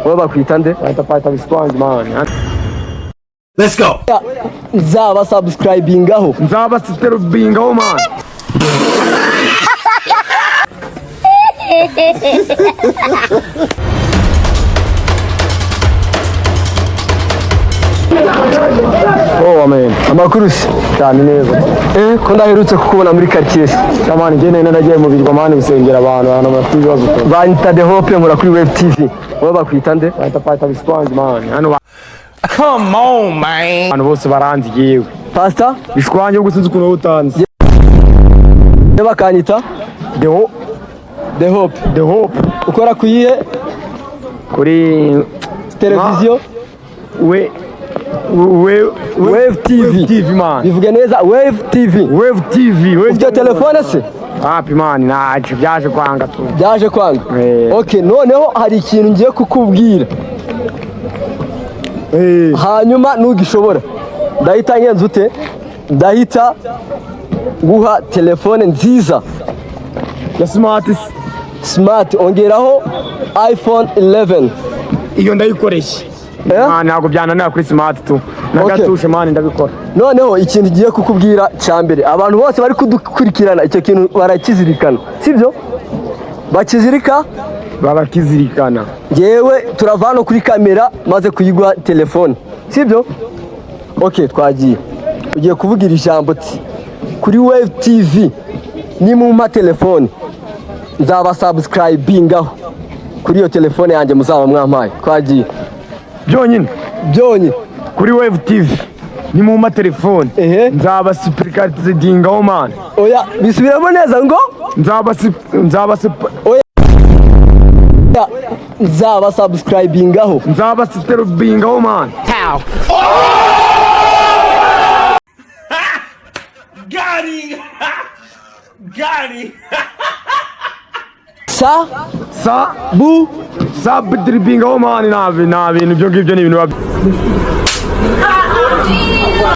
Wowe bakwita nde? Bahita Pata Biswangi, man. Let's go. Nzaba subscribingaho. Nzaba siterubingaho, man. Oh man, Amakuru se? Cyane neza. Eh, ko ndaherutse kukubona muri quartier se? Cyamani njye nari naragiye mu birwa, man, gusengera abantu bafite ibibazo. Banyita The Hope, nkora kuri Web TV. Wowe bakwita nde? Bahita Pata Biswangi, man. Hano Come on, man. abantu bose baranzi yewe. Pastor? Bishwangi ubwo sinzi ukuntu wowe utanzi. Ye bakanyita The Hope, The Hope. The Hope. Ukora ku yihe Kuri televiziyo? we we Wave TV. Wave TV, man. Bivuge neza, Wave TV. Wave TV. Wave. Ufite telefone se? Hapi, man, naje byaje kwanga tu. Byaje kwanga. Eh. Okay, noneho hari ikintu ngiye kukubwira. Eh. Hanyuma nugishobora ndahita ngenza ute? Ndahita guha telefone nziza. Ya smart. Smart, ongeraho iPhone 11. Iyo ndayikoresha. Eh? Man, ntabwo byananira kuri smart tu. Okay. Nagatushe, man, ndabikora. Noneho ikintu ngiye kukubwira cya mbere, abantu bose bari kudukurikirana icyo kintu barakizirikana, sibyo? Bakizirika. Barakizirikana. Ngewe turava hano kuri kamera maze kuyiguha telefone, sibyo? Ok, twagiye. Ugiye kuvugira ijambo ti kuri Wave TV, nimumpa telefone nzaba subscribingaho kuri iyo telefone yanjye muzaba mwampaye. Twagiye. Byonyine? Byonyine. Kuri Wave TV ni mu matelefone. Ehe. Nzaba sipurikatidingaho, man. Oya, bisubiramo neza ngo Nzaba oya, nzaba subscribingaho. Nzaba siterubingaho, man. Got him. Got him. Sa Sa bu sabdiribingaho, man. Nta bintu ibyo ngibyo ni ibintu biba